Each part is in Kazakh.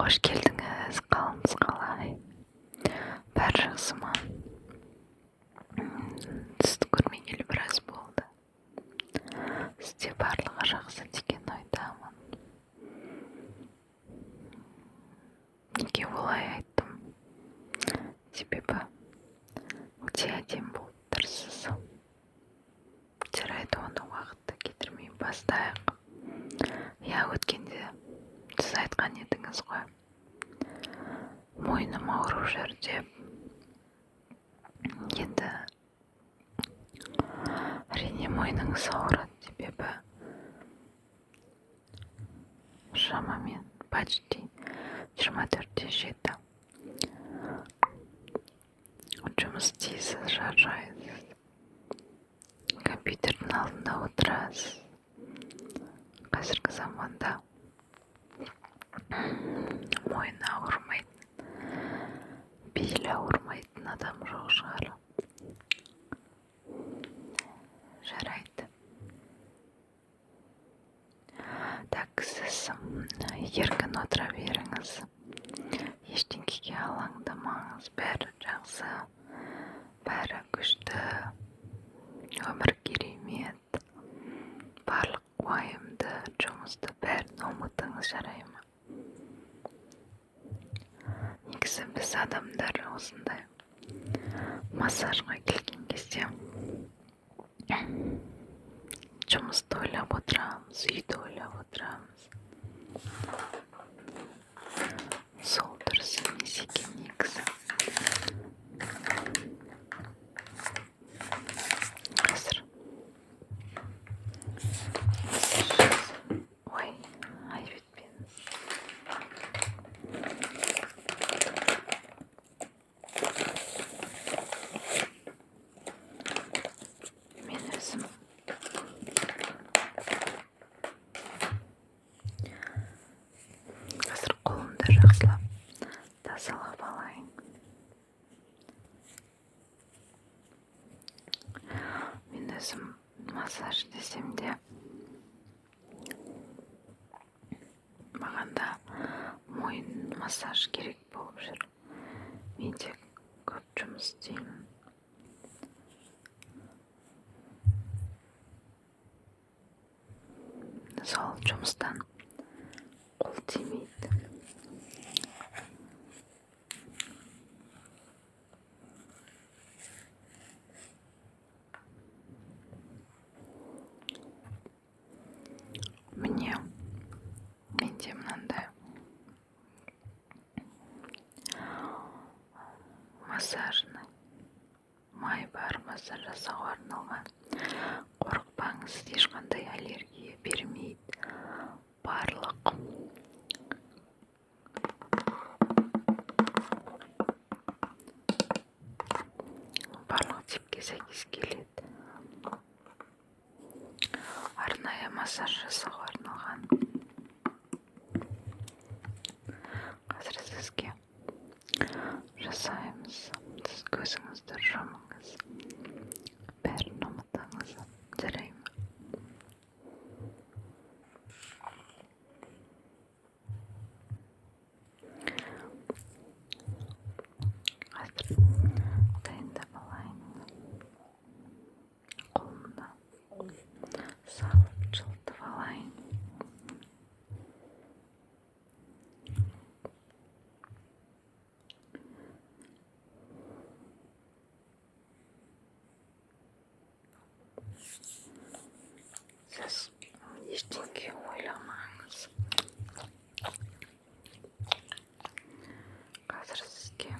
Қош келдіңіз, қалыңыз қалай? Бәрі жақсы ма? Сізді көрмегелі біраз болды. Сізде барлығы жақсы деген ойдамын. Неге олай айттым? Себебі өте әдемі болып тұрсыз. Жарайды, оны уақытты кетірмей бастайық. Иә, өткенде сіз айтқан едіңіз ғой, мойным ауырып жүр деп. Енді әрине мойныңыз ауырады, себебі шамамен почти 24/7 жұмыс істейсіз, шаршайсыз, компьютердің алдында отырасыз. Қазіргі заманда мойны ауырмайтын, белі ауырмайтын адам жоқ шығар. Жарайды. Так, сіз еркін отыра беріңіз. Ештеңеге алаңдамаңыз, бәрі жақсы, бәрі күшті, өмір керемет. Барлық уайымды, жұмысты бәрін ұмытыңыз, жарай ма? Негізі біз адамдар осындай массажға келген кезде жұмысты ойлап отырамыз, үйді ойлап отырамыз. Сол дұрыс емес екен негізі. Қазір. Ой, айып етпеңіз. Мен өзім қазір қолымды жақсылап тазалап алайын. Мен өзім массаж десем де, маған да мойын массаж керек болып жүр. Мен де көп жұмыс істеймін. Сол жұмыстан қол тимейді. Міне, менде мынандай массажный май бар, массаж жасауға арналған. Қорықпаңыз, ешқандай аллергия бермейді. Барлық типке сәйкес келеді. Арнайы массаж жасауға арналған. Қазір сізге жасаймыз. Сіз көзіңізді жұмыңыз, бәрін ұмытыңыз, жарай ма? Қазір дайындап алайын. Қолымда салып жылытып алайын. Сіз ештеңе ойламаңыз. Қазір сізге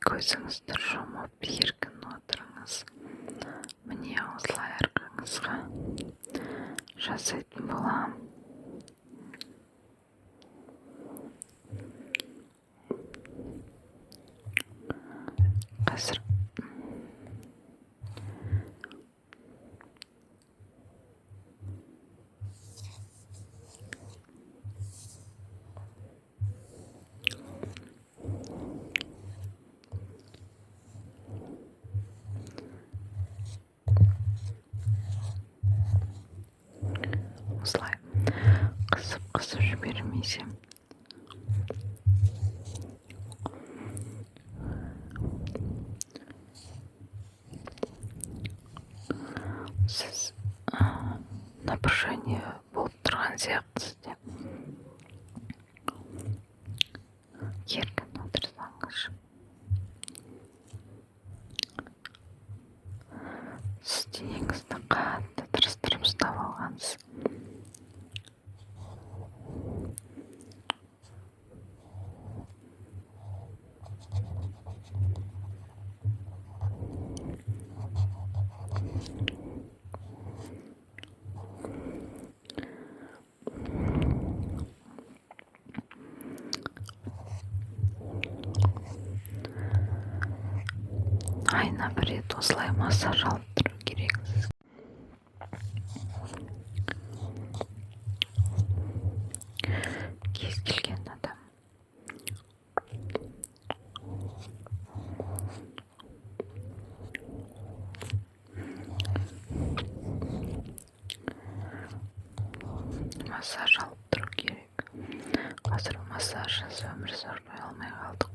көзіңізді жұмып еркін отырыңыз. Міне осылай арқаңызға жасайтын боламын. Қазір Қысып жібермесем. Сіз напряжение болып тұрған сияқтысыз де. Еркін отырсаңызшы. Сіз денеңізді қатты тырыстырып ұстап алғансыз. Айына бір рет осылай массаж алып тұру керек. Кез келген адам массаж алып тұру керек. Қазір массажсыз өмір сүре алмай қалдық.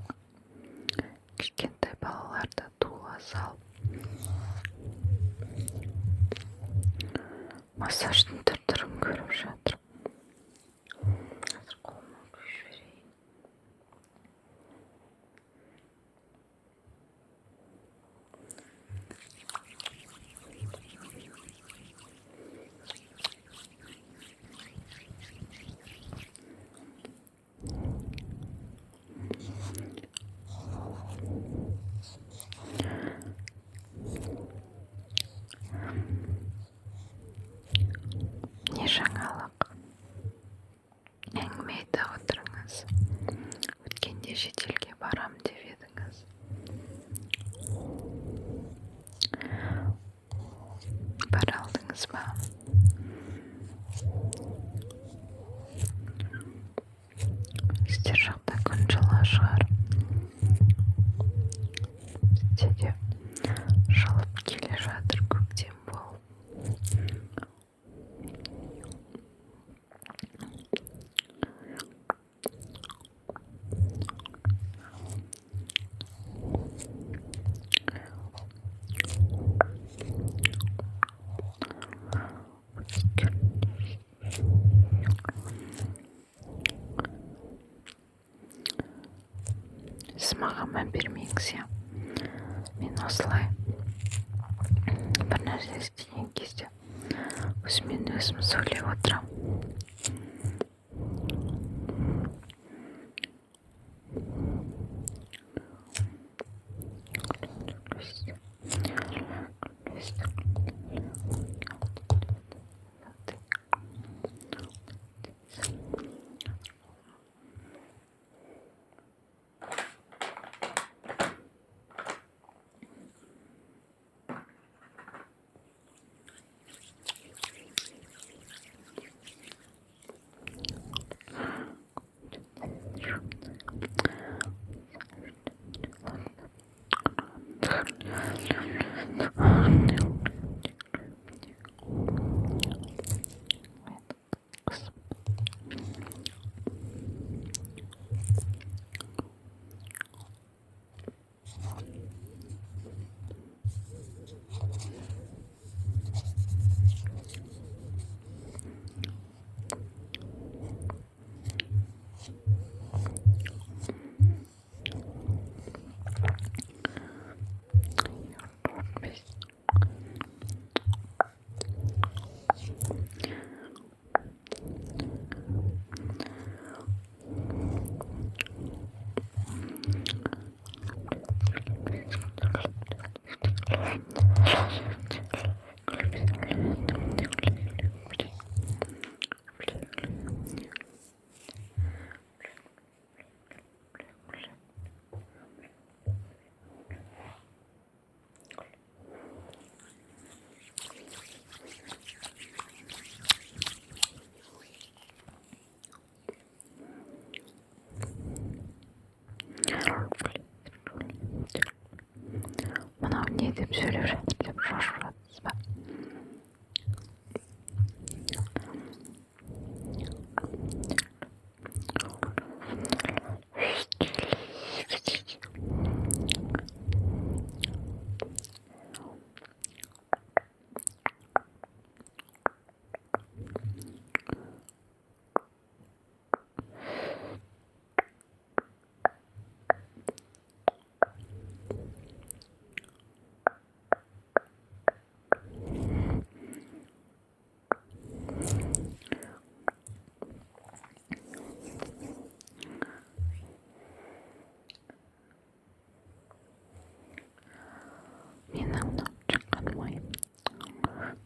Кішкентай балаларды туа салып массаждың түр-түрін көріп жатыр. Қазір қолыма құйып жіберейін. Не жаңалық? Әңгіме айта отырыңыз. Өткенде шетелге барам деп едіңіз. Бара алдыңыз ба? Сіздер жақта күн жылы шығар. Бізде де жылып келе жатыр көктем болып. Сіз маған мән бермеңіз, иә. Мен осылай бір нәрсе істеген кезде өзіммен өзім сөйлеп отырамын.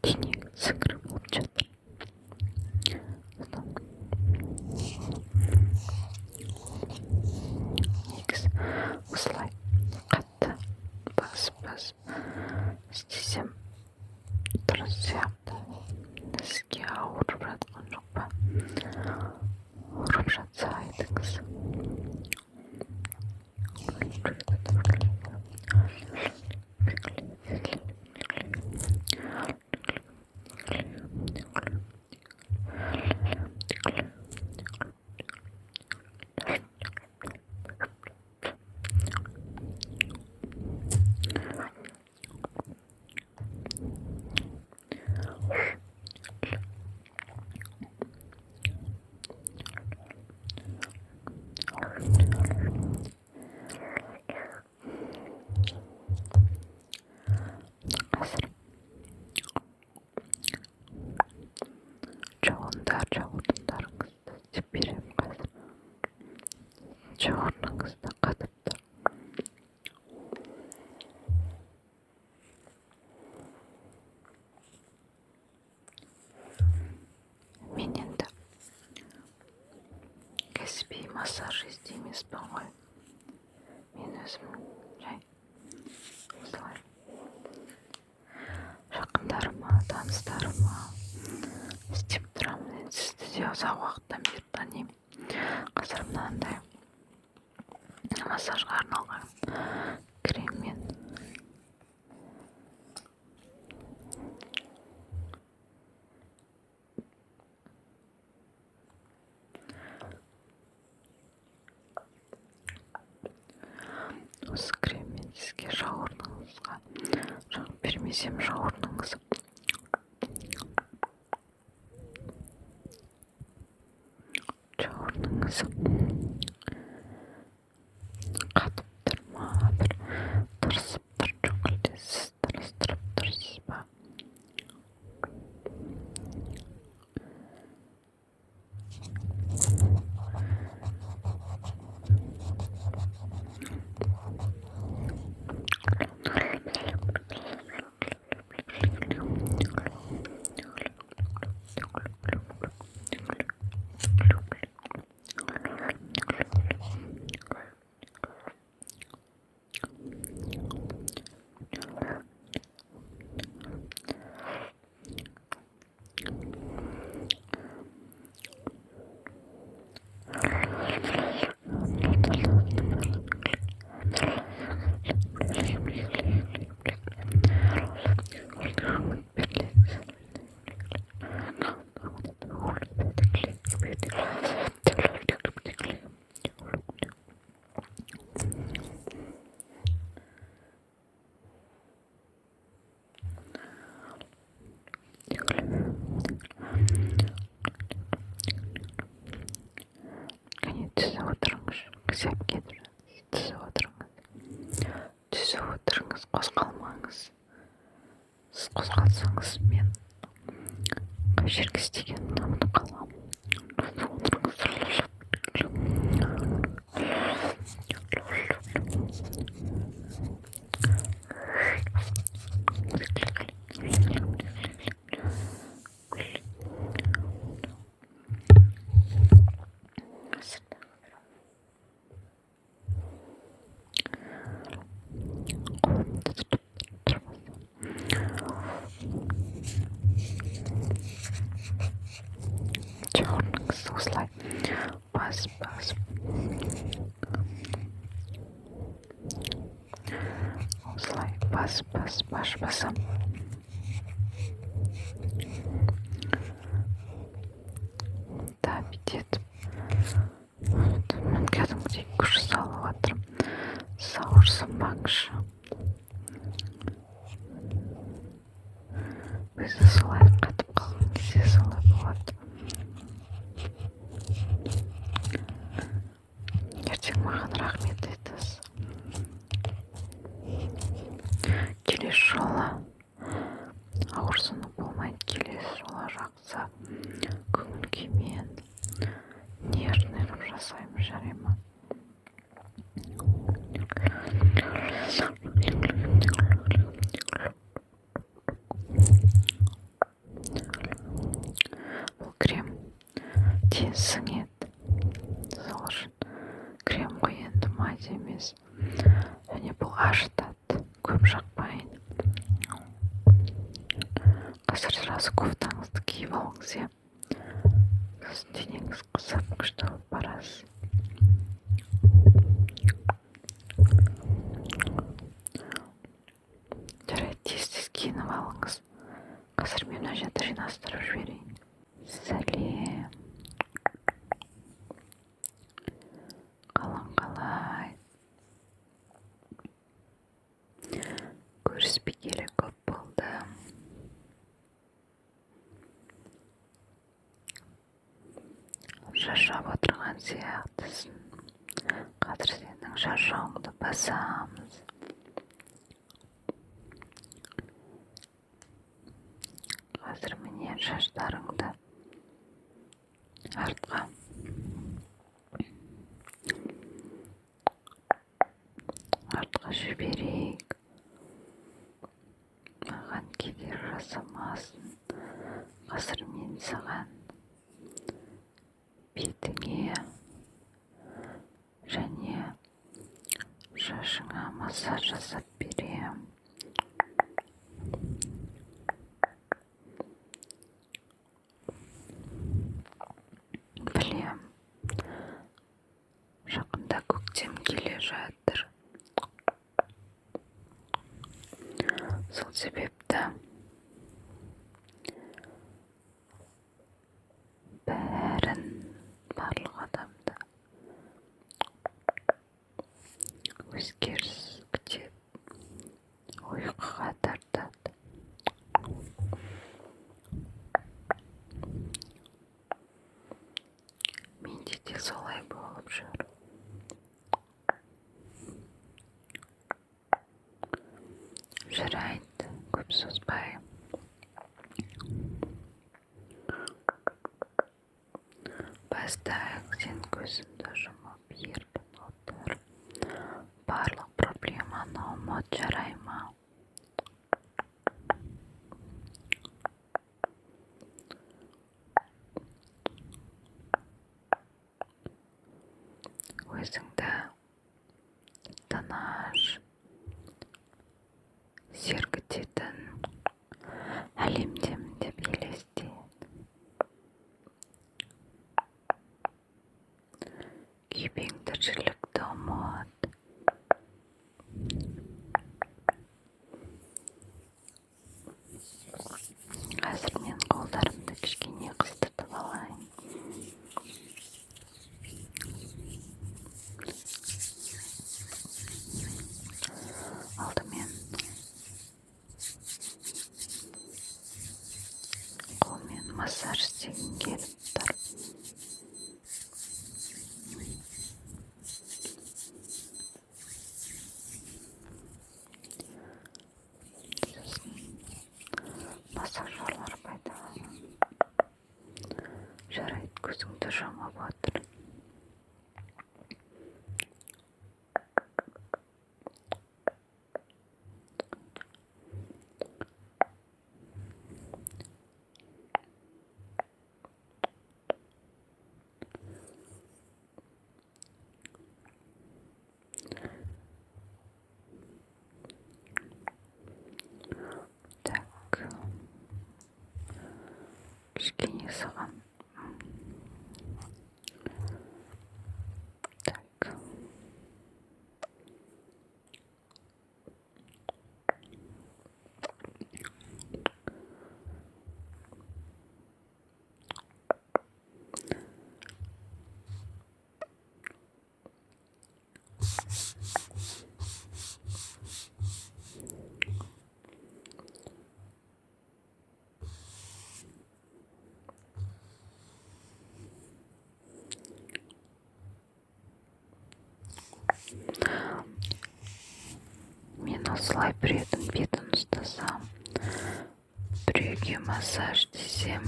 Денеңіз сіңірі болып жатыр. Негізі осылай қатты басып-басып істесем дұрыс сияқты. Сізге ауырып жатқан жоқ па? Ауырып жатса айтыңыз. Қазір жауындарыңызды істеп беремін қазір. Жауырыныңыз да қатып тұр. Мен енді кәсіби массажист емеспін ғой. Мен өзім жай осылай жақындарыма, таныстарыма істеп тұрамын. Енді сізді де ұзақ уақыттан бері танимын. Қазір мынандай массажға арналған креммен осы креммен сізге жауырыныңызға жағып бермесем, жауырыныңыз қатып тұр ма, бір тырысып тұр, жоқ әлде сіз тырыстырып тұрсыз ба? Кәне, түзу отырыңызшы. Қисайып кетіп жатсыз. Түзу отырыңыз. Түзу отырыңыз, қозғалмаңыз. Сіз қозғалсаңыз, мен қай жерге істегенімді ұмытып қаламын. Түзу отырыңыз. Қолымды тұтып тұрмасам. Жауырыныңызды осылай басып басып, осылай басып басып ашпасам, давить етіп, мен кәдімгідей күш салып жатырмын. Сіз ауырсынбаңызшы. Өзі солай қатып қалған кезде солай болады. Ертең маған рахмет айтасыз. Келесі жолы ауырсыну болмайды. Келесі жолы жақсы көңіл күймен, нежный қылып жасаймын, жарай ма? Сразу кофтаңызды киіп алыңыз, иә. Сосын денеңіз қызып, күшті болып барасыз. Жарайды, тез тез киініп алыңыз. Қазір мен мына жерді жинастырып жіберейін. Сәлем. Қалың қалай? Көріспегелі көп болды. Шаршап отырған сияқтысың. Қазір сенің шаршауыңды басамыз. Қазір міне шаштарыңды артқа жіберейік. Маған кедергі жасамасын. Қазір мен саған бетіңе және шашыңа массаж жасап беремін. Білем, жақында көктем келе жатыр. Сол себепті бәрін, барлық адамды өзгеріс күтеді, ұйқыға тартады. Менде де солай болып жүр. Жарайды, көп созбай. Бастайық, сен көзіңді жұмып еркін отыр. Барлық проблеманы ұмыт, жарай ма? Өзіңді тыныш сергітетін әлемдемін деп елестет. Күйбең тіршілікті ұмыт. Қазір мен қолдарымды кішкене қыздыртып алайын. Алдымен қолмен массаж істегім келіп тұр. Сосын массажерлар пайдаланамын. Жарайды, көзіңді жұмып отыр. Так, кішкене саған. Так. Мен осылай біреудің бетін ұстасам, біреуге массаж десем,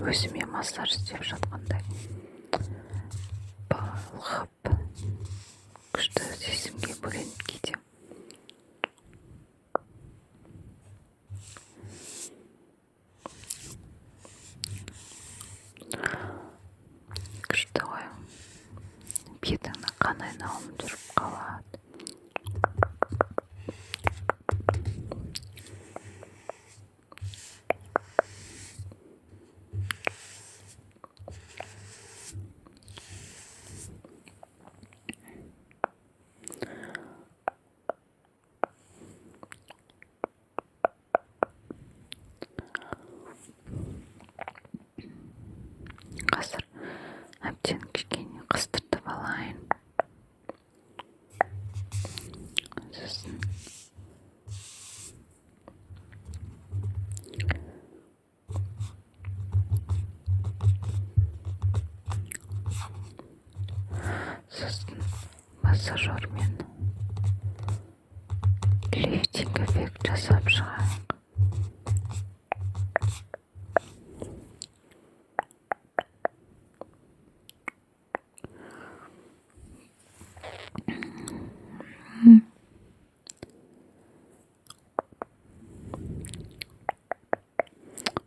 өзіме массаж істеп жатқандай балқып, күшті сезімге бөленіп кетемін. Күшті ғой. Бетіңнің қан айналымы жүріп қалады. Массажермен лифтинг эффект жасап шығайық.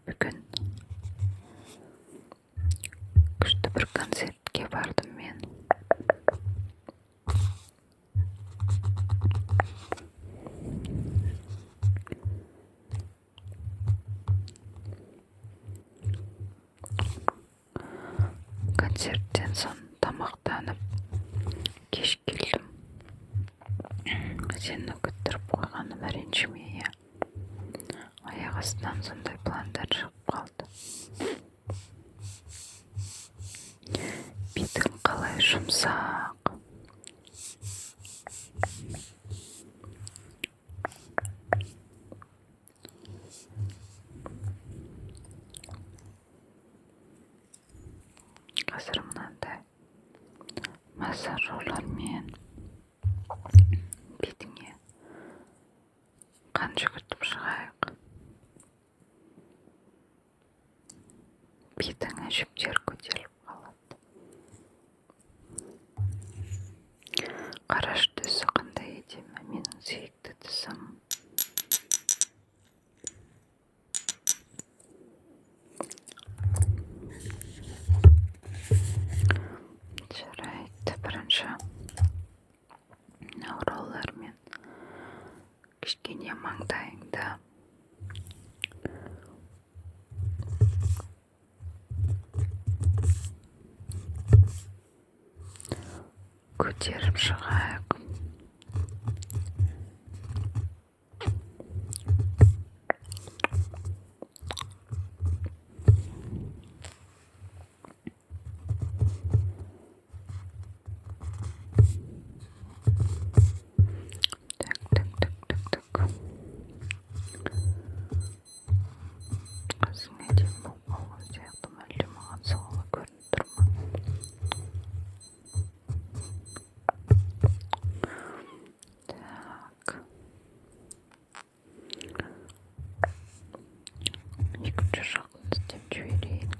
Бүгін күшті бір концертке бардым мен. Концерттен соң тамақтанып кеш келдім. Сені күттіріп қойғаныма ренжіме, иә. Аяқ астынан сондай пландар шығып қалды. Бетің қалай жұмсақ. Қазір мынандай массажерлармен бетіңе қан жүгіртіп шығайық. Бетің әжептәуір көтеріліп қалады. Қараш, түсі қандай әдемі, менің сүйікті түсім. Жарайды, бірінші мынау роллермен кішкене маңдайыңды көтеріп шығайық. Так, так, так, так, так. Қасың әдемі болып қалған сияқты ма, әлде маған солай көрініп тұр ма? Так, екінші жағын істеп жіберейін.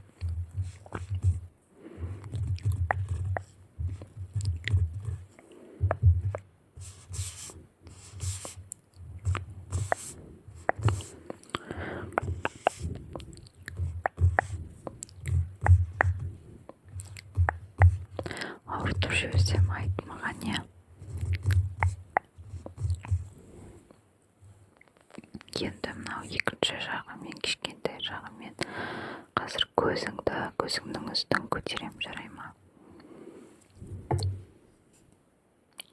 Ауыртып жіберсем, айт маған, иә. Енді мынау екінші жағымен, кішкентай жағымен қазір көзіңді, көзіңнің үстін көтеремін, жарай ма?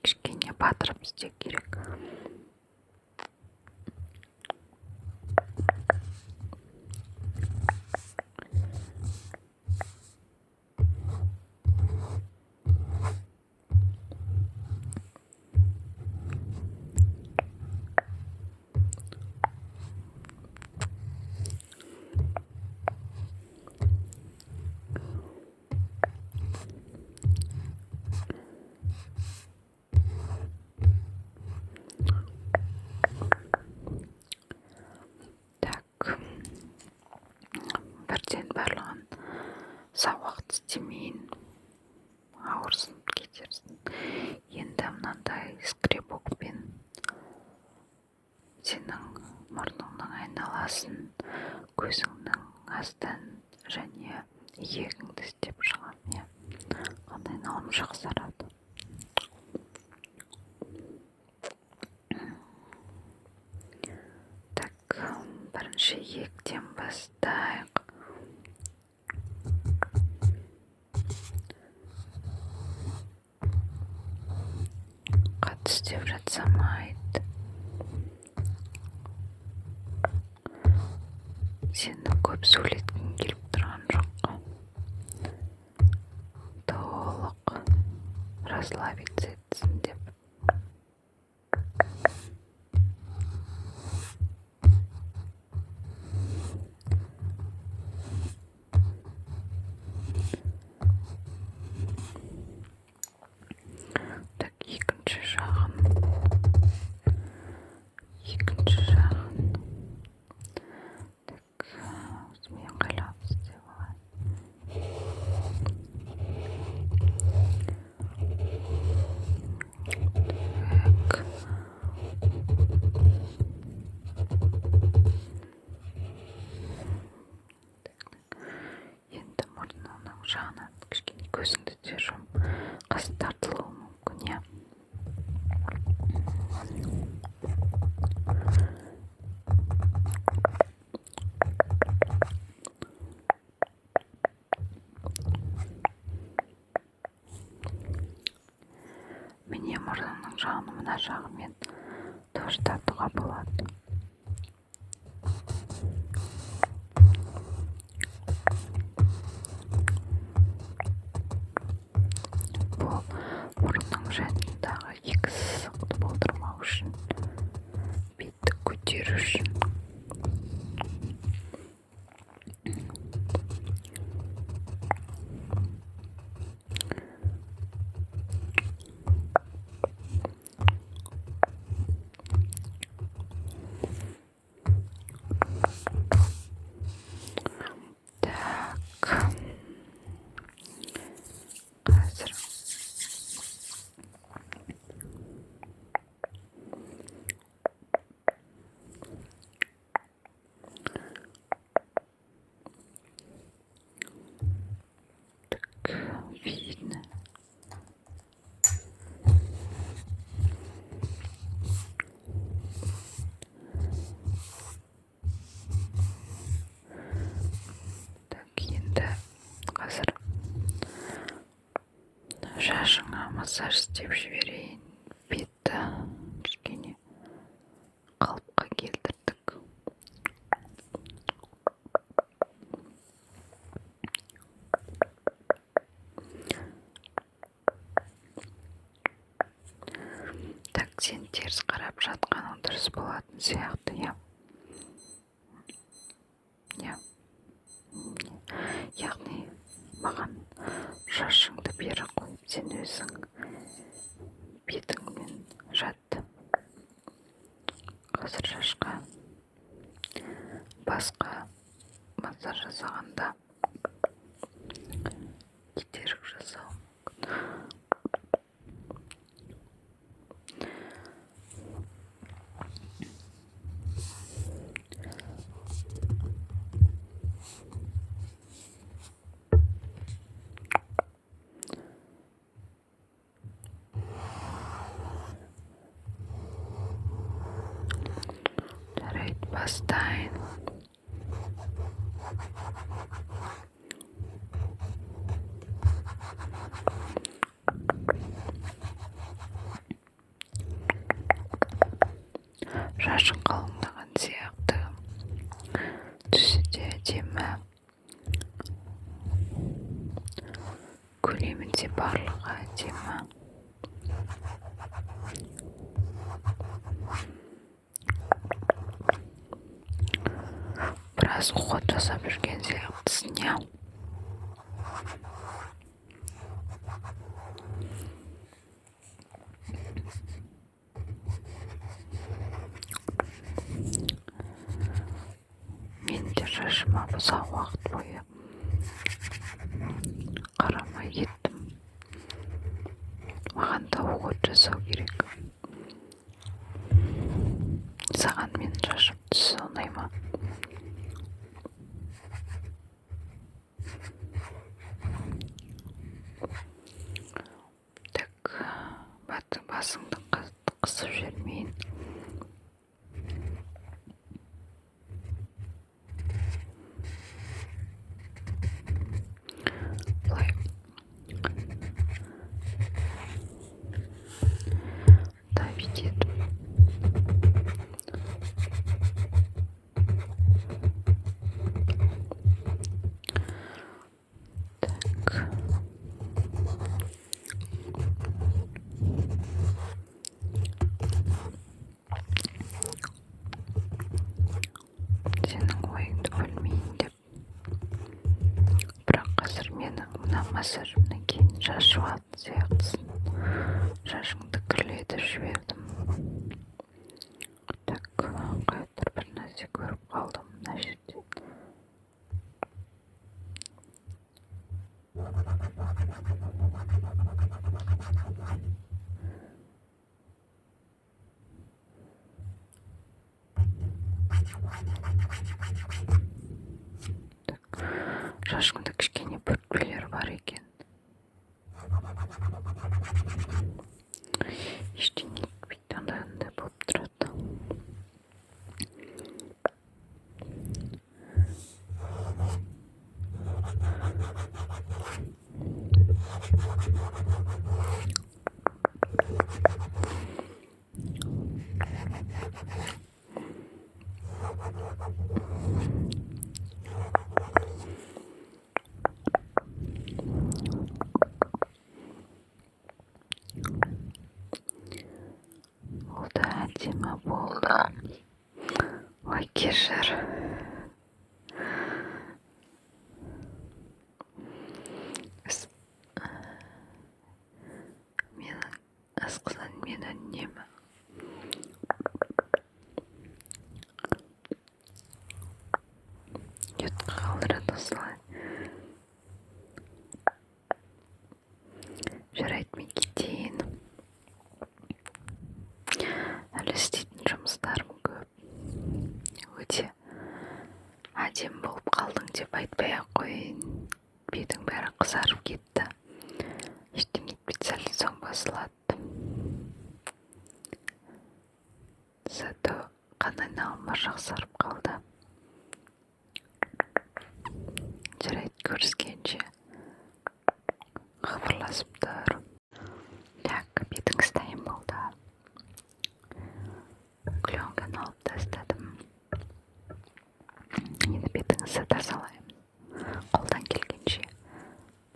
Кішкене батырып істеу керек. Так, бірден барлығын сауақты істемейін, ауырсынып кетерсің. Енді мынандай скребокпен сенің мұрныңның айналасын, көзіңнің астын және иегіңді істеп шығамын, иә. Қан айналым жақсарады. Так, бірінші иектен бастайық. Қатты істеп жатсам, айт. Сені көп сөйлеткім келіп тұрған жоқ, толық расслабиться етсін деп. Так, екі Қас тартылуы мүмкін, иә. Міне, мұрныңның жағын мына жағымен тоже тартуға болады. Бұл мұрынның жанындағы екі сызықты болдырмау үшін, бетті көтеру үшін. Так, қазір так видно. Так, енді қазір шашыңа массаж істеп жіберейін. Бетті кішкене қалыпқа келтірдік. Так, сен теріс қарап жатқаның дұрыс болатын сияқты, иә? Иә, яғни маған шашыңды бері қойып, сен өзің бетіңмен жат. Қазір шашқа басқа массаж жасағанда кедергі жасауы мүмкін. Жарайды, бастайын. Шашың қалыңдаған сияқты, түсі де әдемі, көлемі де, барлығы әдемі. Біраз уход жасап жүрген сияқтысың, иә? Мен де шашыма ұзақ уақыт бойы қарамай кеттім. Маған да уход жасау керек. Саған менің шашым түсі ұнай ма? Так, басыңды қатты қысып жібермейін. Былай давить етіп. Так, сенің ойыңды бөлмейін деп, бірақ қазір менің мына массажымнан кейін шаш жуатын сияқтысың. Шашыңды кірлетіп жібердім. Так, қайтыр бір нәрсе көріп қалдым мына жерде. Так, шашыңда кішкене бөртпелер бар екен. Әдемі болып қалдың деп айтпай ақ қояйын, бетің бәрі қызарып кетті. Ештеңе етпейді, сәлден соң басылады. Зато қан айналымы жақсарып қалды. Жарайды, көріскенше, хабарласып тұр. Так, бетіңіз дайын болды. Пленканы алып тастадым. Енді бетіңізді тазалаймыз. Қолдан келгенше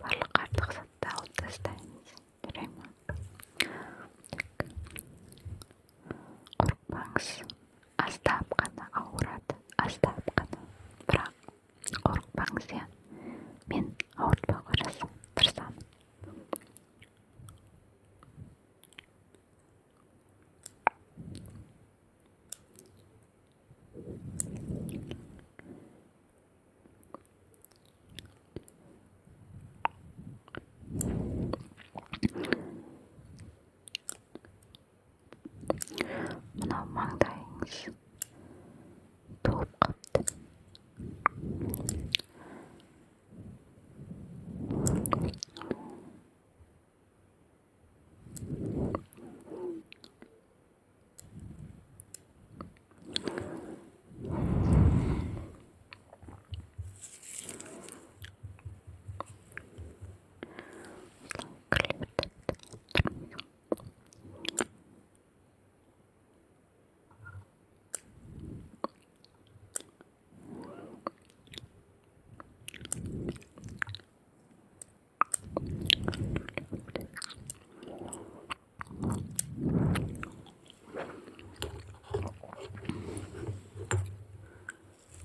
барлық артық затты алып тастаймыз. Жарай ма? Так. Қорықпаңыз. Аздап қана ауырады, аздап қана. Бірақ қорықпаңыз, иә. Мен ауыртпауға тырысамын. Мынау маңдайыңыз толып қапты. Кірлерді.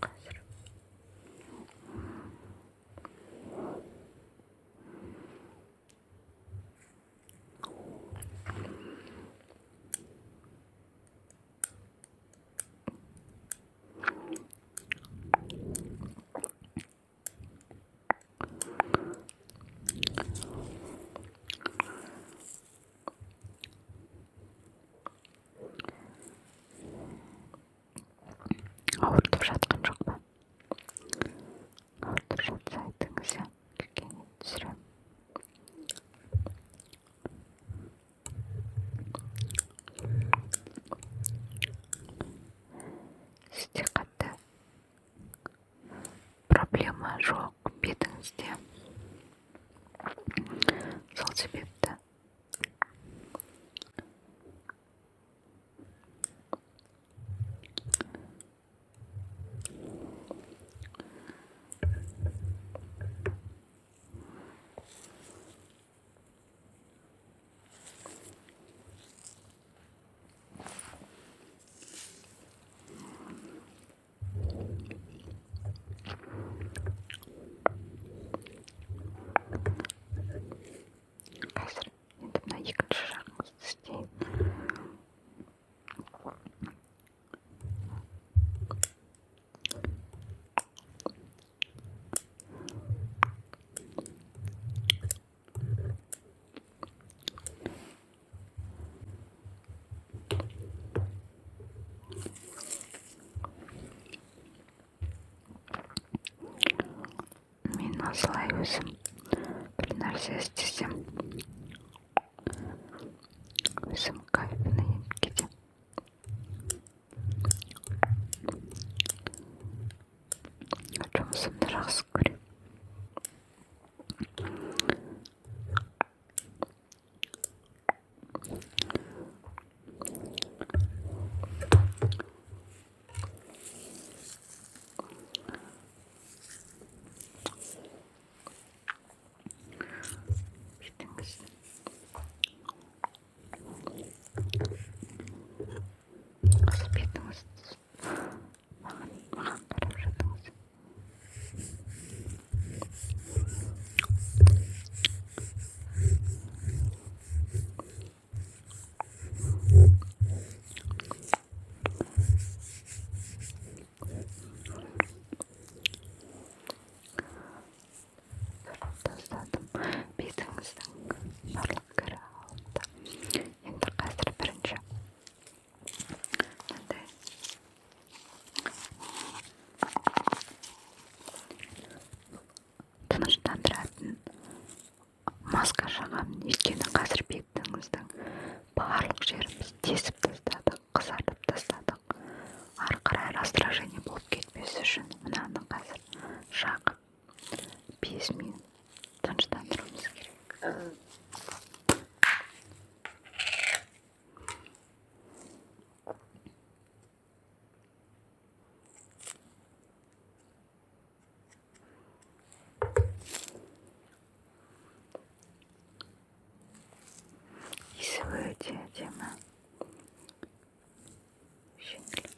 Қазір ауыртып жатқан жоқ па? Ауыртып жатса, айтыңыз, иә, кішкене түсіремін. Сізде қатты проблема жоқ бетіңізде, сол себепті қазір енді мына екінші жағыңызды істейін. Мен осылай өзім бір нәрсе істесем, өзім кайфына еніп кетемін. Жұмысымды жақсы көремін. Бетіңіз, осы бетіңіз, маған қарап жатыңыз. Жағып 5 минут тыныштандыруымыз керек. Иісі өте әдемі, жеңіл.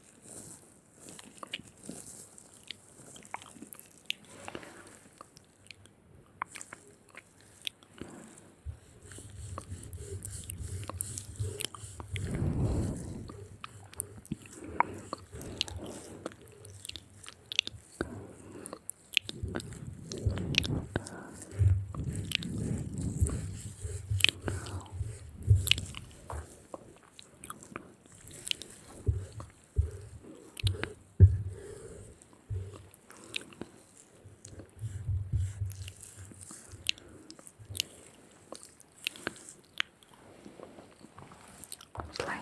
Осылай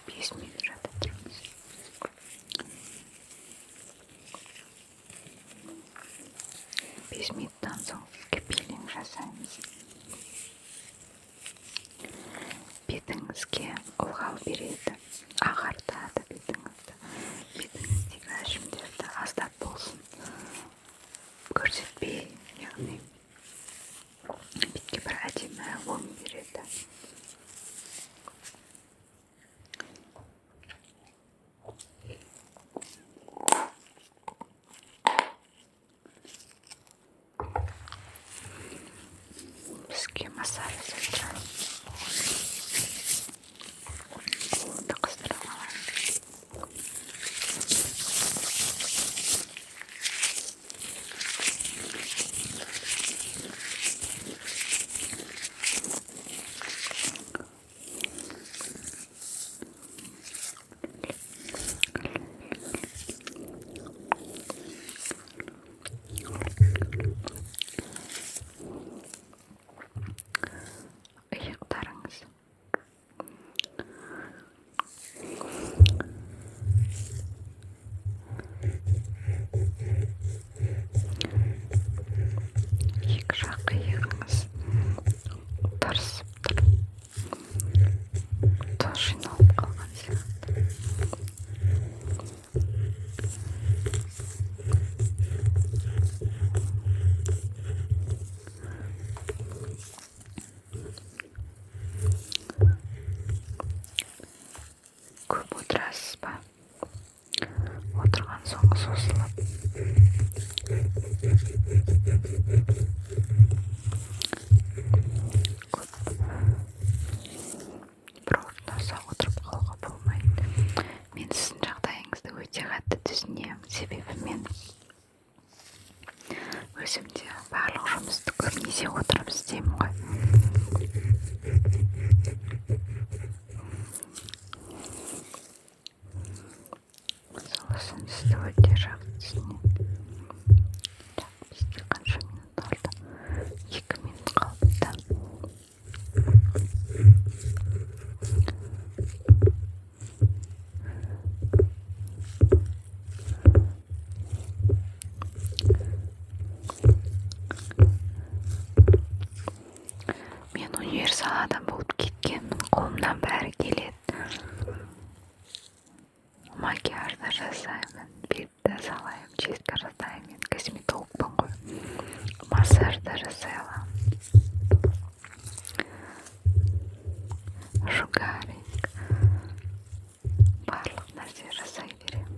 5 минут жатып тұрамыз. 5 минуттан соң сізге пилинг жасаймыз. Бетіңізге ылғал береді, ағартады бетіңізді, бетіңіздегі әжімдерді аздап болсын көрсетпей, яғни бетке бір әдемі өң береді. Бізге массаж жасап тұрады. Қолымды қыздырып алайын. Иықтарыңыз. Екі жақ иығыңыз тырысып тұр, тұз жиналып қалған сияқты. Көп отырасыз ба? Отырған соң созылып, көп бір орында ұзақ отырып қалуға болмайды. Мен сіздің жағдайыңызды өте қатты түсінемін, себебі мен өзім де барлық жұмысты көбінесе отырып істеймін ғой. Сол үшін сізді өте жақсы түсінемін. Так, бізде қанша минут қалды? 2 минут қалыпты. Мен универсал адам болып кеткенмін, қолымнан бәрі келеді: макияж да жасаймын, бет тазалаймын, чистка жасаймын, мен косметологпын ғой, массаж да жасай аламын, шугаринг, барлық нәрсе жасай беремін.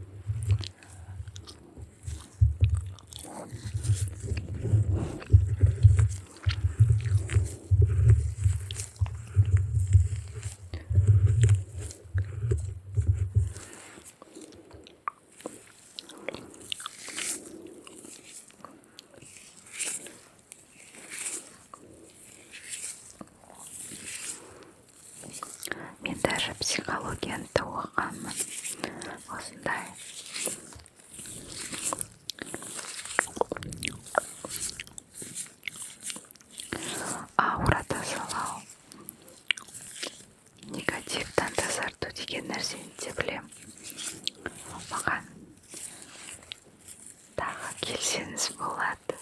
Мен даже психологияны да оқығанмын. Осындай аура тазалау, негативтан тазарту деген нәрсені де білемін. Маған тағы Келсеңіз болады.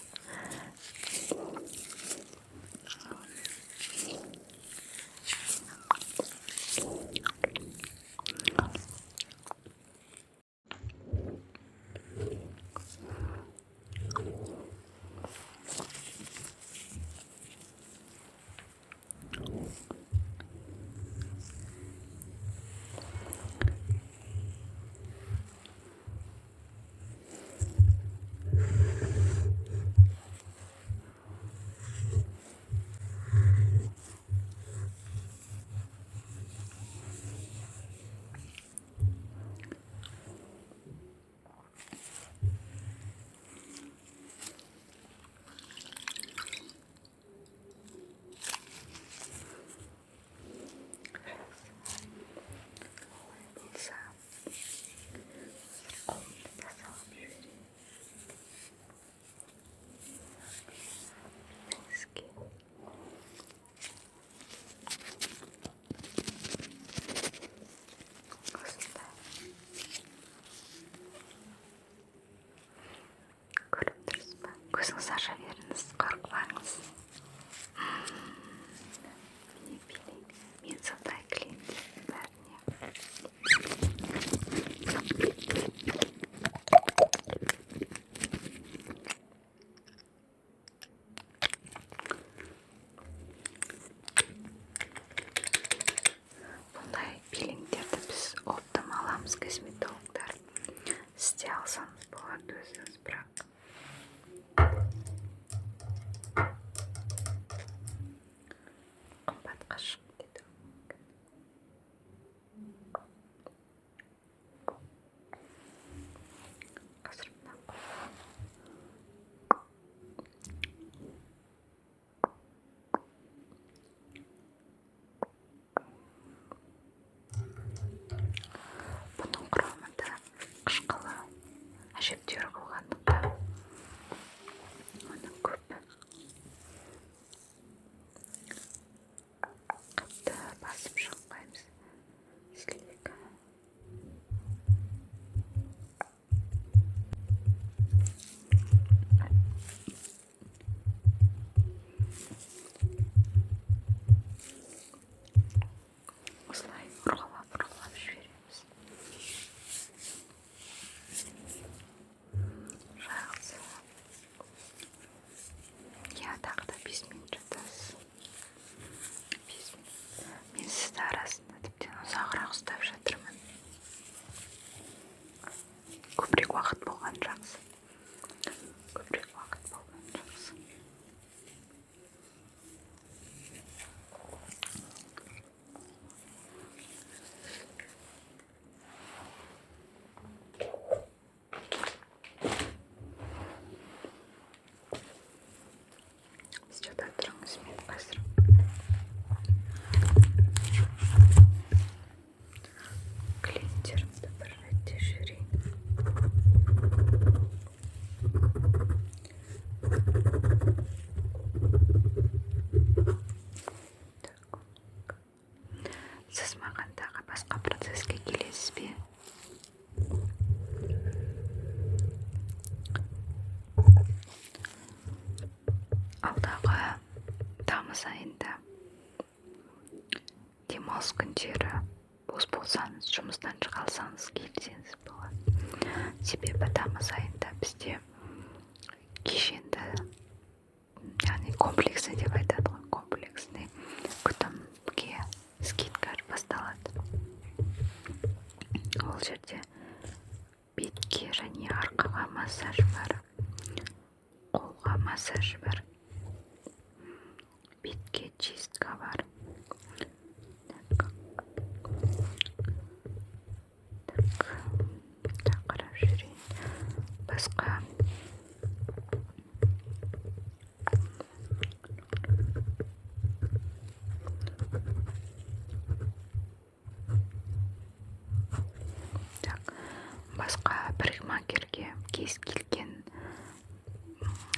Олай болса, қолымды да салып жіберейін. Бетіңізге. Осындай. Көріп тұрсыз ба? Көзіңізді аша беріңіз, қорықпаңыз. Міне пилинг. Мен сондай клиенттердің бәріне бұндай пилингтерді біз оптом аламыз, косметологтар. Сіз де алсаңыз болады өзіңіз, бірақ қымбатқа шығып кетуі мүмкін. Қазір мына бұның құрамында қышқылы әжептәуір болғандықтан, оны көп қатты басып шықпаймыз, слегка. Осылай ұрғылап ұрғылап жібереміз. Жақсы, иә, тағы да 5 минут жатасыз. 5 минут. Мен сізді арасында тіптен ұзағырақ ұстап жатырмын. Көбірек уақыт болған жақсы, көбірек уақыт болған жақсы. Сіз жата тұрыңыз, мен қазір клиенттерімді бір реттеп жіберейін. Так, сіз маған тағы басқа процесске келесіз бе? Алдағы тамыз айында демалыс күндері бос болсаңыз, жұмыстан шыға алсаңыз, келсеңіз болады. Себебі тамыз айында бізде кешенді, яғни комплексный деп айтады ғой, комплексный күтімге скидка басталады. Ол жерде бетке және арқаға массаж бар, қолға массаж бар, бетке чистка бар. Так, так, так, қарап жіберейін басқа. Так, басқа парикмахерге кез келген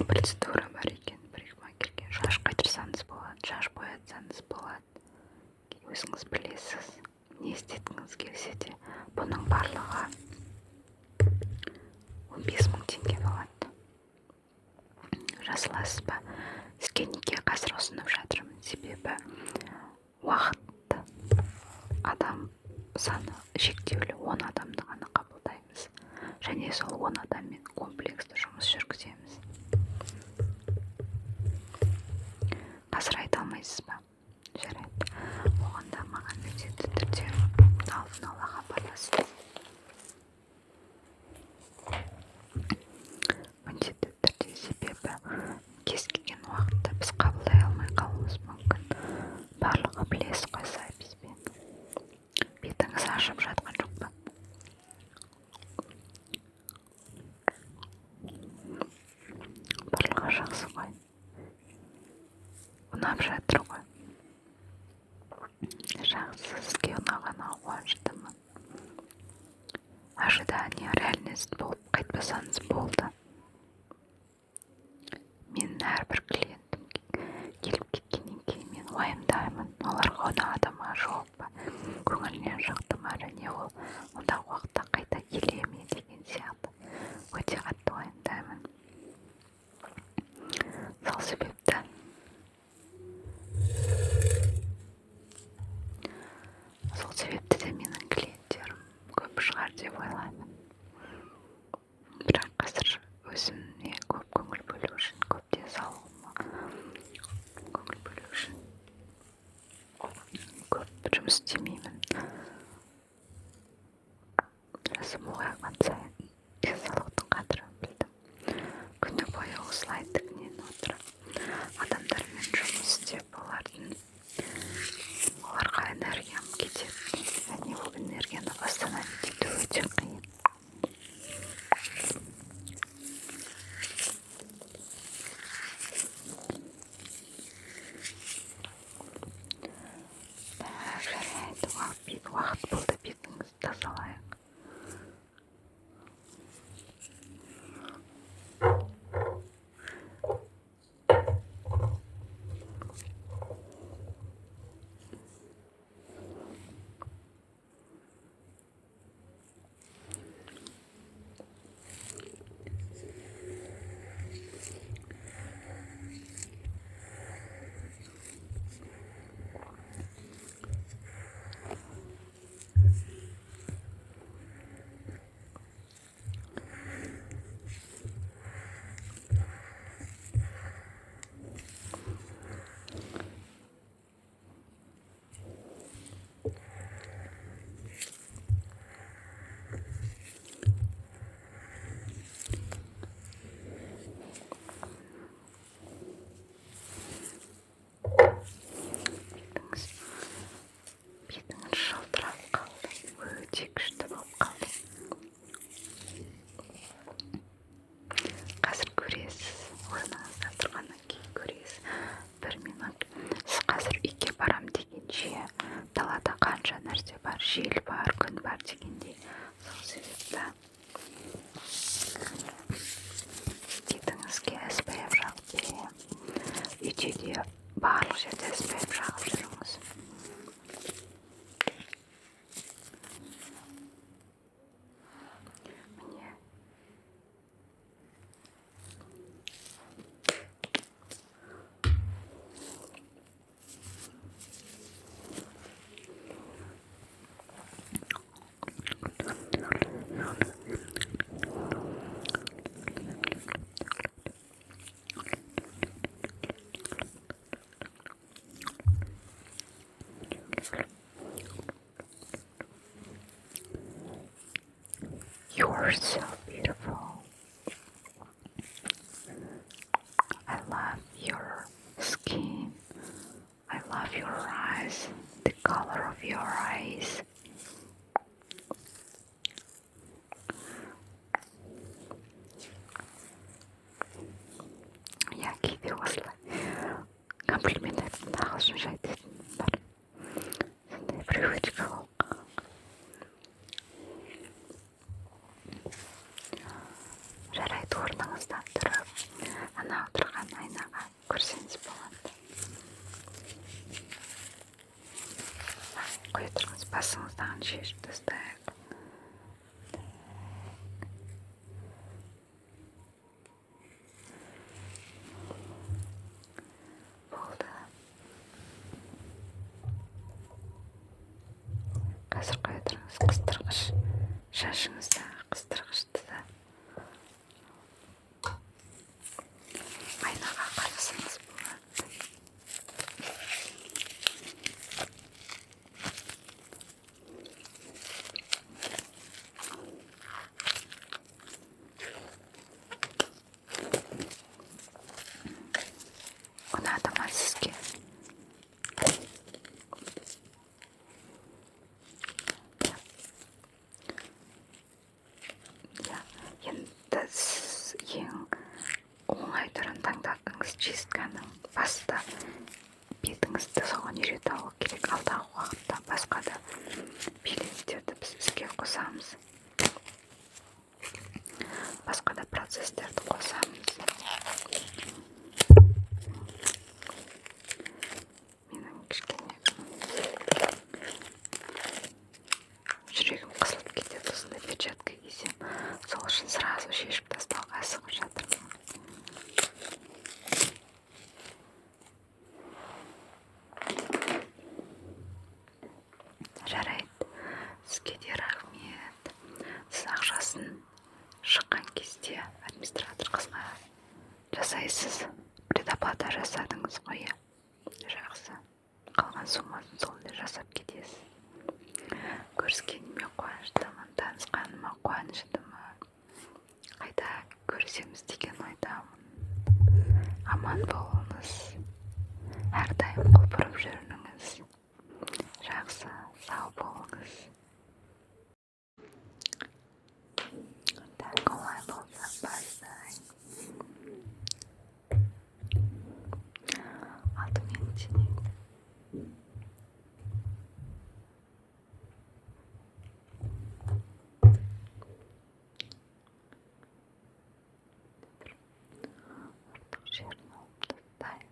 процедура бар екен. Парикмахерге шаш қайтырсаңыз болады, шаш боятсаңыз болады, өзіңіз білесіз, не істеткіңіз келсе де. Бұның барлығы 15 000 теңге болады. Жазыласыз ба? Сізге неге қазір ұсынып жатырмын? Себебі уақыт, адам саны шектеулі, 10 адамды ғана қабылдаймыз. Және сол 10 адаммен комплексті жұмыс жүргіземіз. Қазір айта алмайсыз ба? Жарайды. Оған да маған міндетті түрде алдын ала хабарласыңыз. Міндетті түрде, себебі кез келген уақытта біз қабылдай алмай қалуымыз мүмкін. Барлығы білесіз ғой записпен. Бетіңіз ашып жатқан жоқ па? Барлығы жақсы ғой. Ұнап жатыр ғой. Жақсы, сізге ұнағанына қуаныштымын. Ожидание реальность болып қайтпасаңыз болды. Менің әрбір клиентім келіп кеткеннен кейін мен уайымдаймын, оларға ұнады ма, жоқ па, көңілінен шықты ма, және ол алдағы уақытта қайта келе ме деген сияқты өте қатты уайымдаймын. Сол себепті де менің клиенттерім көп шығар деп ойлаймын. Бірақ қазір өзіме көп көңіл бөлу үшін, көп денсаулығыма көңіл бөлу үшін көп жұмыс істемеймін. Жасым ұлғайған сайын денсаулықтың қадірін білдім. Күні бойы осылай тігінен отырып, адамдармен жұмыс істеп, оларға энергиям кетеді. Және ол энергияны восстановить ету өте қиын. Так, жарайды, уақыт болды, бетіңізді тазалайық. Бетіңіз жылтырап қалды, өте күшті болып қалды. Қазір көресіз, орныңызда тұрғаннан кейін көресіз. Бір минут. Сіз қазір үйге барам дегенше далада қанша нәрсе бар, жел бар, күн бар дегендей. Сол себепті бетіңізге SPF жағып беремін. Үйде де барлық жерде SPF жағып жүріңіз. Міне. You are so beautiful. I love your skin. I love your eyes, the color of your eyes. Я кейде осылай комплимент айтқанда ағылшынша айтатын бар. Сондай привычка болып қалған. Жарайды, орныңыздан тұрып, ана отырған айнаға көрсеңіз болады. Қоя тұрыңыз, басыңыздағын шешіп тастайық. Шашыңыздағы қыстырғышты да айнаға қарасаңыз болады. Ұнады ма сізге? Иә, енді сіз ең оңай түрін таңдадыңыз чистканың. Баста бетіңізді соған үйрете алу керек. Алдағы уақытта басқа да пилингтерді біз іске қосамыз, басқа да процесстерді қосамыз. Менің кішкене жүрегім қысылып кетеді осындай перчатка кисем, сол үшін сразу шешіп тастауға асығып жатырмын. Жарайды, сізге де рахмет. Сіз ақшасын шыққан кезде администратор қызға жасайсыз. Предоплата жасадыңыз ғой, иә? Жақсы, қалған суммасын сол жасап кетесіз. Көріскеніме қуаныштымын, танысқаныма қуаныштымын. Қайта көрісеміз деген ойдамын. Аман болыңыз, әрдайым құлпырып жүріңіз. Жақсы, сау болыңыз. Так, олай болса бастайын. Алдымен денеңді артық жерін алып тастайын.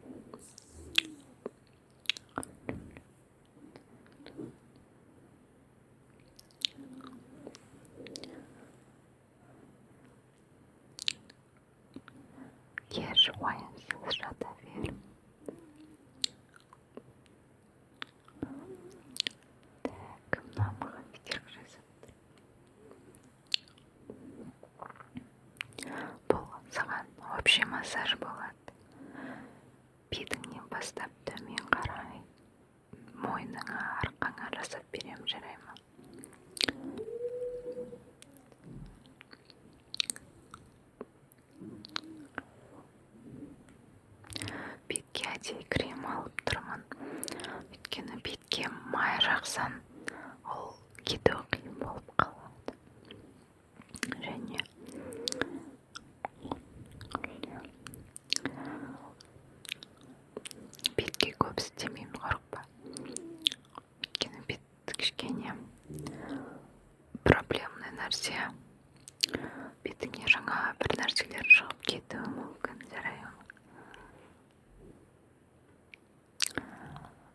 Еш уайымсыз жата бер. Так, мына маған кедергі жасап тұр. Бұл саған общий массаж болады. Бетіңнен бастап төмен қарай мойныңа, арқаңа жасап беремін, жарай ма? Бетке әдейі крем алып тұрмын, өйткені бетке май жақсаң, ол кетуі қиын болып қалады. Және бетке көп істемеймін, қорықпа, өйткені бет кішкене проблемный нәрсе, бетіңе жаңа бір нәрселер шығып кетуі мүмкін, жарай ма?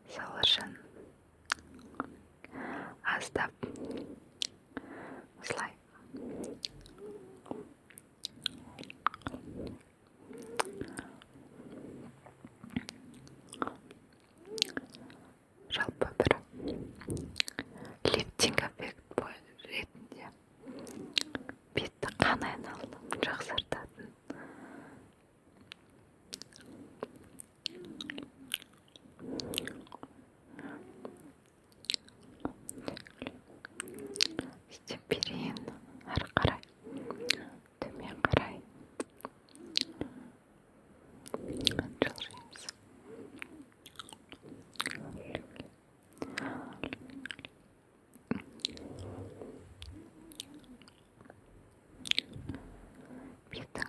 Сол үшін аздап осылай жалпы бір лифтинг эффект ретінде бетті қан айналымын жақсартатын істеп берейін. Ары қарай төмен қарай жылжимыз. Бетің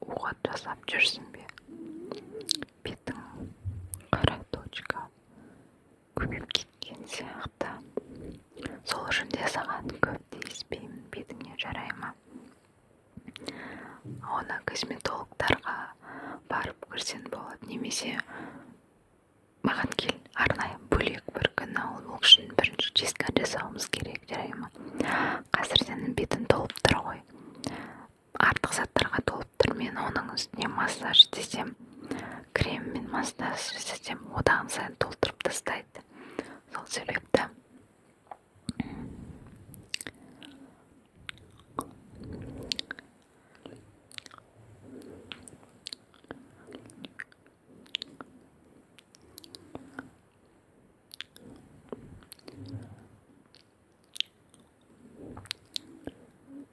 уход жасап жүрсің бе? Бетің қара точка көбейіп кеткен сияқты, сол үшін де саған көп тиіспеймін бетіңе, жарай ма? Оны косметологтарға барып көрсең болады немесе маған кел арнайы бөлек бір күні. Ол үшін бірінші чистка жасауымыз керек, жарай ма? Қазір сенің бетің толып тұр ғой, артық заттарға толып тұр. Мен оның үстіне массаж істесем, креммен массаж істесем, одан сайын толтырып тастайды. Сол себепті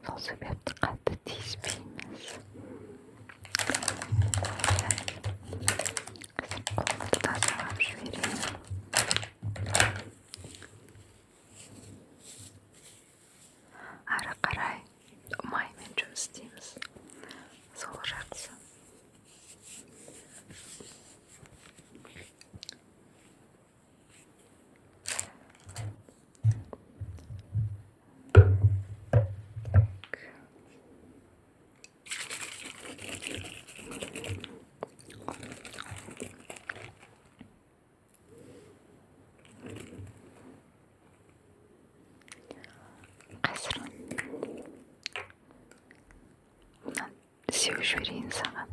Сол себепті қатты тиіспейміз. Қазір қолымды тазалап жіберейін. Ары қарай маймен жұмыс істейміз. Сол жақсы. Қазір мынаны сеуіп жіберейін саған.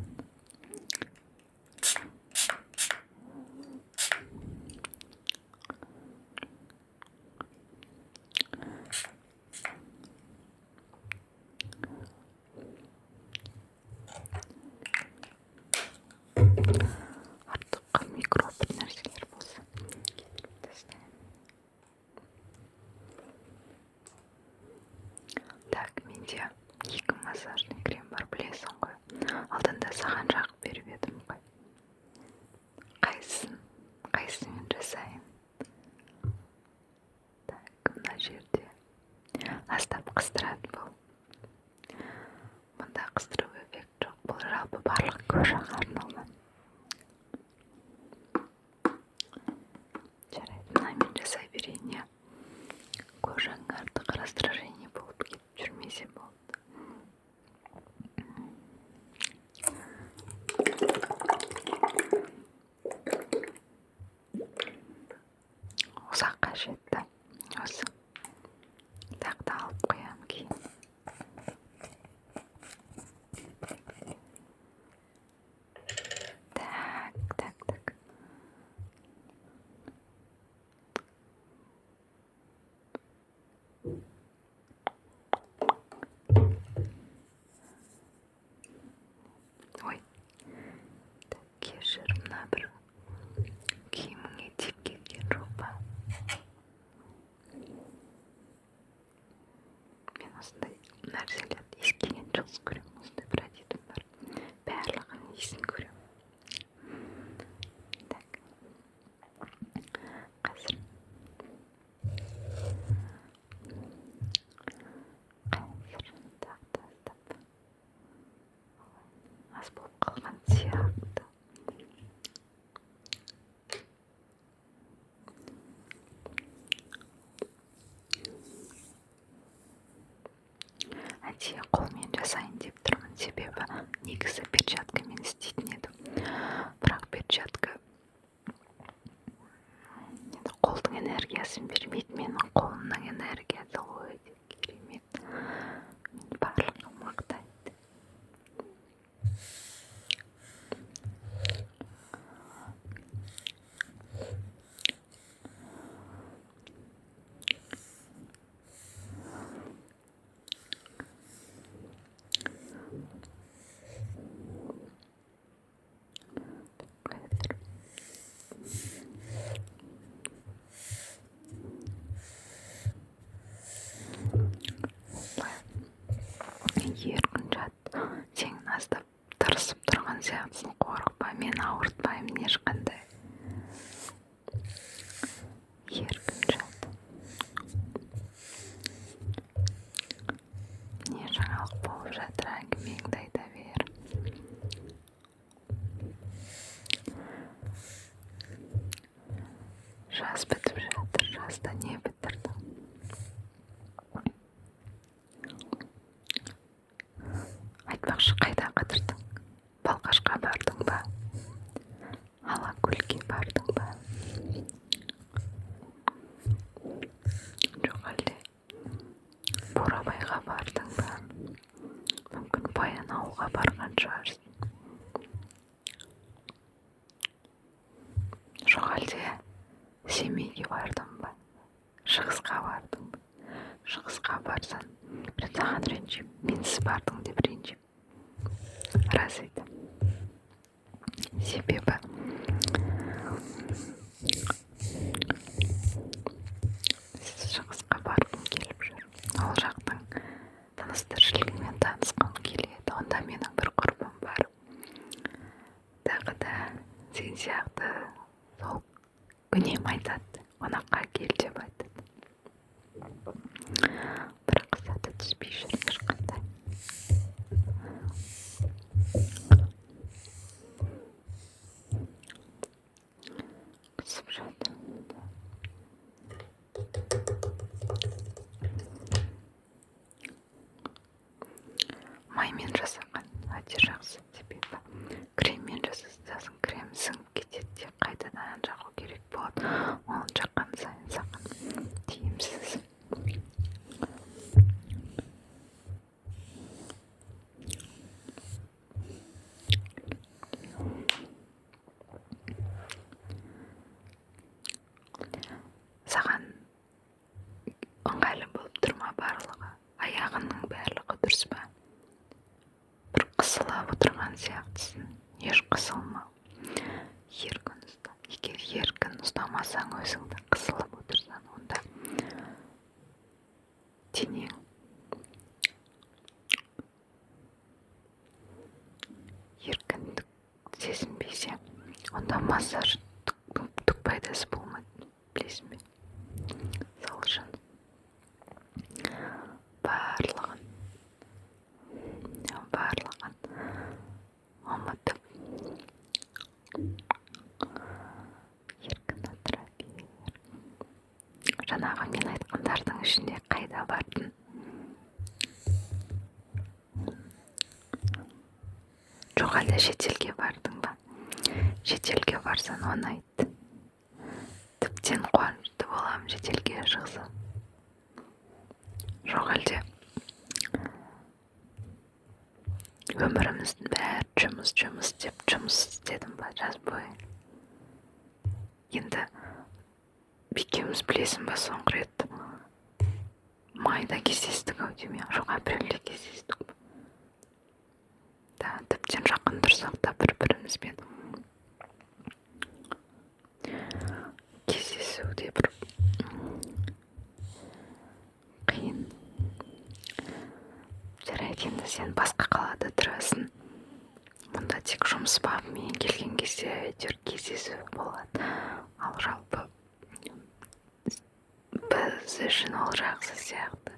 Артық микроб бір нәрселер болса кетіріп тастаймын. Так, менде екі массажный крем бар, білесің ғой. Алдында саған жағып беріп едім ғой. Қайсысын, қайсысымен жасайын? Так, мына жерде аздап қыздырады бұл. Мұнда қыздыру эффект жоқ. Бұл жалпы барлық кожаға арналған. Жарайды, мынамен жасай берейін, иә. Кожаң артық раздражение болып кетіп жүрмесе болды. Ұзаққа жетті осы. Тағы да алып қоямын кейін. Так, так, так. Ой, так, кешір, мына бір киіміңе тиіп кеткен жоқ па? Мен осындай нәрселерді иіскегенді жақсы көремін. Осындай бір әдетім бар. Барлығының иісін көремін. Так, қазір. Қазір тағы да аздап аз болып қалған сияқты. Әдейі қолмен жасайын деп тұрмын, себебі негізі перчаткамен істейтін едім. Бірақ перчатка енді қолдың энергиясын бермейді. Менің қолымның энергиясы өте керемет. Мені барлығы мақтайды. Қазір еркін жат. Сен аздап тырысып тұрған сияқтысың, қорықпа, мен ауыртпаймын ешқандай. Еркін жат. Не жаңалық болып жатыр, әңгімеңді айта бер. Жаз бітіп жатыр, жазда не бітірдің? Айтпақшы, қайда қыдырдың? Балқашқа бардың ба? Алакөлге бардың ба? Жоқ әлде Бурабайға бардың ба? Мүмкін Баянауылға барған шығарсың. Жоқ әлде Семейге бардың ба? Шығысқа бардың ба? Шығысқа барсаң, бір саған ренжимін, менсіз бардың деп ренжимін. Рас айтамын. Себебі шығысқа барғым келіп жүр. Ол жақтың тыныс Тіршілігімен танысқым келеді. Онда менің бір құрбым бар. Тағы да сен сияқты сол үнемі айтады, қонаққа кел деп айтады. Бірақ сәті түспей жүр ешқандай. Қысып жатыр. Маймен жасаған өте жақсы, себебі креммен жасасаң крем сіңіп кетеді де қайтадан жағу керек болады. Ол жаққан сайын саған тиімсіз. Саған ыңғайлы болып тұр ма барлығы? Аяғыңның барлығы дұрыс па? Бір қысылып отырған сияқтысың. Еш қысылма. Еркін ұста. Егер еркін ұстамасаң, өзіңді қысылып отырсаң, онда денең еркіндік сезінбесе, онда массаж түк пайдасы болмайды, білесің бе? Сол үшін барлығын ұмытып еркін отыра бер. Жаңағы мен айтқандардың ішінде қайда бардың? Жоқ, әлде шетелге бардың ба? Шетелге барсаң, оны айт. Тіптен қуанышты боламын шетелге шықсам. Жоқ, әлде өміріміздің бәрі жұмыс, жұмыс деп жұмыс істедім ба жаз бойы? Енді екеуміз, білесің ба, соңғы рет майда кездестік ау деймін. Жоқ, апрельде кездестік. Да, тіптен жақын тұрсақ та бір-бірімізбен кездесу де бір қиын. Жарайды, енді сен басқа қалада тұрасың. Мұнда тек жұмыс бабымен келген кезде әйтеуір кездесу болады. Ал жалпы біз үшін ол жақсы сияқты.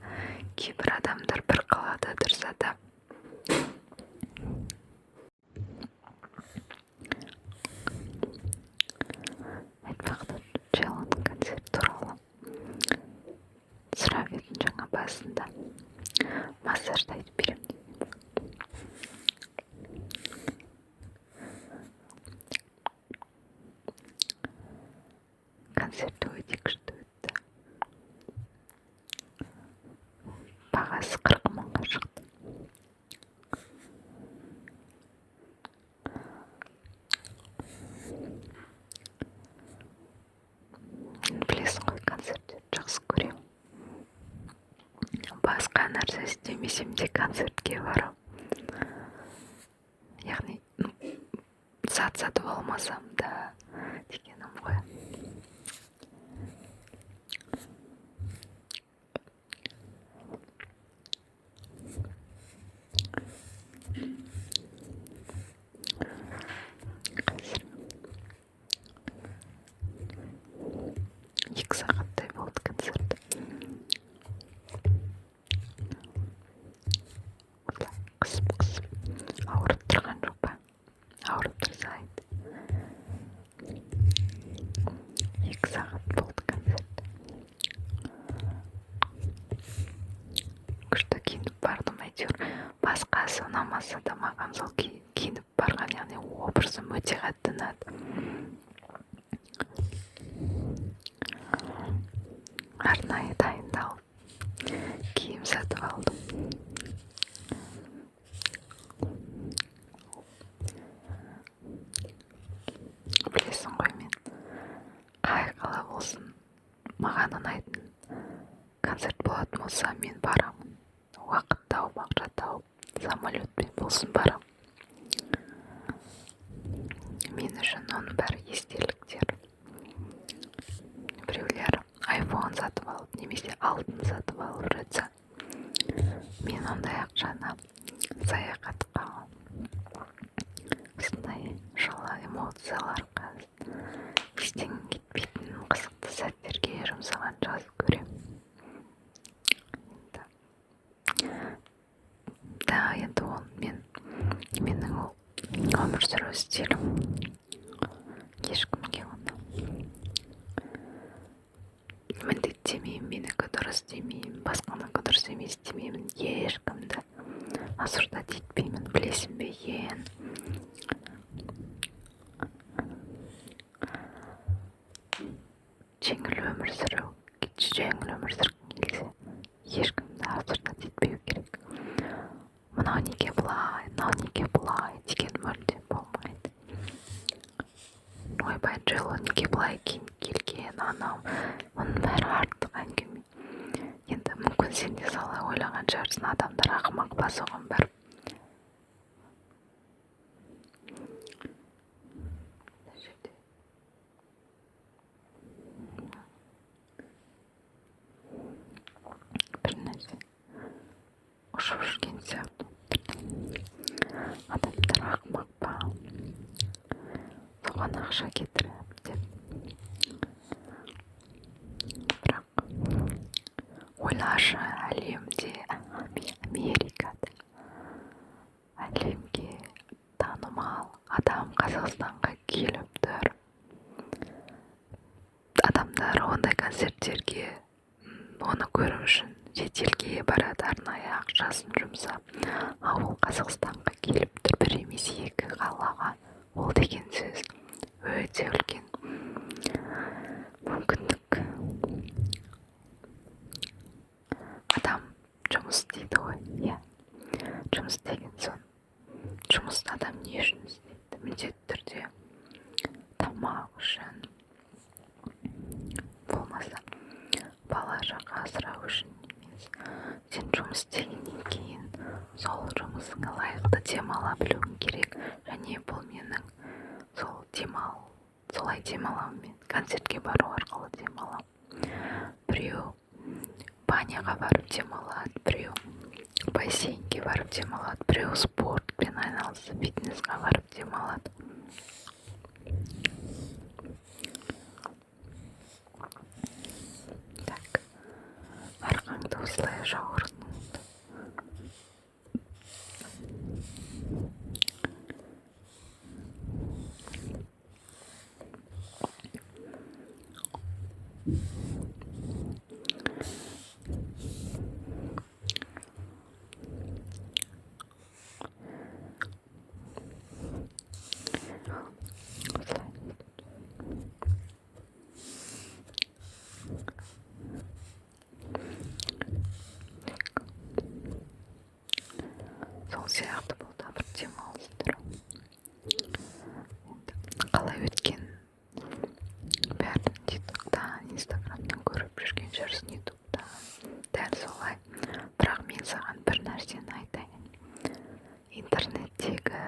Кейбір адамдар бір қалада тұрса да айтпақты, Джеллон концерт туралы сұрап едім жаңа басында. Массажды айтып беремін деп. Концерт өте күшті өтті. Бағасы 40 мыңға шықты. Білесің ғой, концерттерді жақсы көремін. Басқа нәрсе істемесем де концертке барамын. Яғни, зат сатып алмасам да дегенім ғой. Қазір 2 сағаттай болды концерт. Осылай қысып-қысып ауырып тұрған жоқ па? Ауырып тұрса айт. 2 сағат болды концерт. Күшті киініп бардым әйтеуір. Басқасы ұнамаса да маған сол киініп барған, яғни образым өте қатты ұнады. Арнайы дайындалып киім сатып алдым. Білесің ғой, мен қай қала болсын маған ұнайтын концерт болатын болса мен барамын. Уақыт тауып, ақша тауып, самолетпен болсын барамын. Мен үшін оның бәрі естеліктер. Біреулер айфон сатып алып немесе алтын сатып алып жатса, мен Мен ондай ақшаны саяхатқа, осындай жылы эмоцияларға, естен кетпейтін қызықты сәттерге жұмсаған жақсы көремін. Да, енді ол менің ол өмір сүру стилім. Ешкімге оны міндеттемеймін, менікі дұрыс демеймін, басқаныкі дұрыс емес демеймін, ешкімді осуждать етпеймін, білесің бе, ең жеңіл өмір сүру, жеңіл өмір сүргің келсе, ешкімді осуждать етпеу керек. Мынау неге былай, мынау неге былай деген мүлде болмайды. Ойбай, Джейло неге былай келген, анау, оның бәрі артық әңгіме. Енді мүмкін сен де солай ойлаған шығарсың, адамдар ақымақ па соған барып. Мына жерде бір нәрсе ұшып жүрген сияқты. Адамдар ақымақ па, соған ақша кетіріп деп. Бірақ ойлашы, әлемде, Америкада әлемге танымал адам Қазақстанға келіп тұр. Адамдар ондай концерттерге, оны көру үшін шетелге барады, арнайы ақшасын жұмсап. Ал ол Қазақстанға келіп тұр, бір емес екі қалаға. Ол деген сөз өте үлкен мүмкіндік. Адам жұмыс істейді ғой, иә. Жұмыс істеген соң, жұмысты адам не үшін істейді? Міндетті түрде тамақ үшін, болмаса бала шаға асырау үшін емес. Сен жұмыс істегеннен кейін сол жұмысыңа лайықты демала білуің керек. Және бұл менің солай демаламын мен. Концертке бару арқылы демаламын. Біреу баняға барып демалады, біреу бассейнге барып демалады, біреу спортпен айналысып фитнеске барып демалады. Так, арқаңды осылай жауырыныңды. Сол сияқты бұл да бір демалыс түрі. Енді қалай өткен бәрін тиктоктан, инстаграмнан көріп жүрген шығарсың, ютубтан, дәл солай. Бірақ мен саған бір нәрсені айтайын. Интернеттегі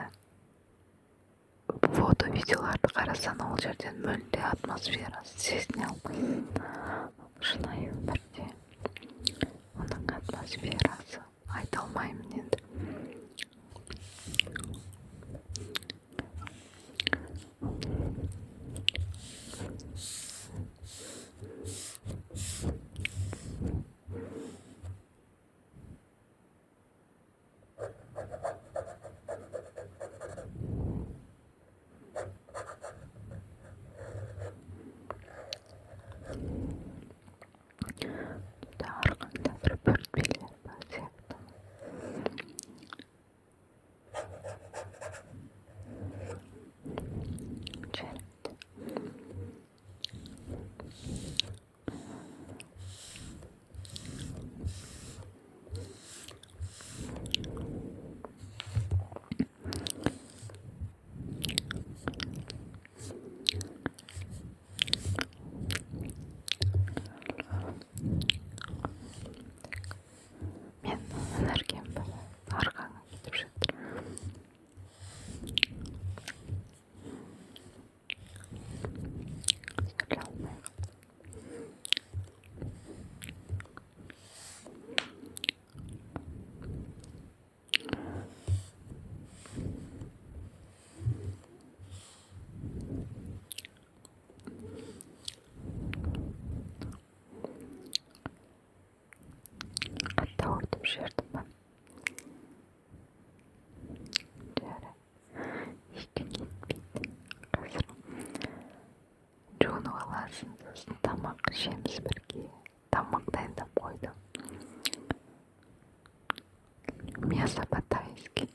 фото, видеоларды қарасаң, ол жерден мүлде атмосферасын сезіне алмайсың. Шынайы өмірде оның атмосферасы айта алмаймын енді. Арқаңда бір бөртпелер бар сияқты. Тамақ ішеміз бірге. Тамақ дайындап қойдым. Мясо по-тайски.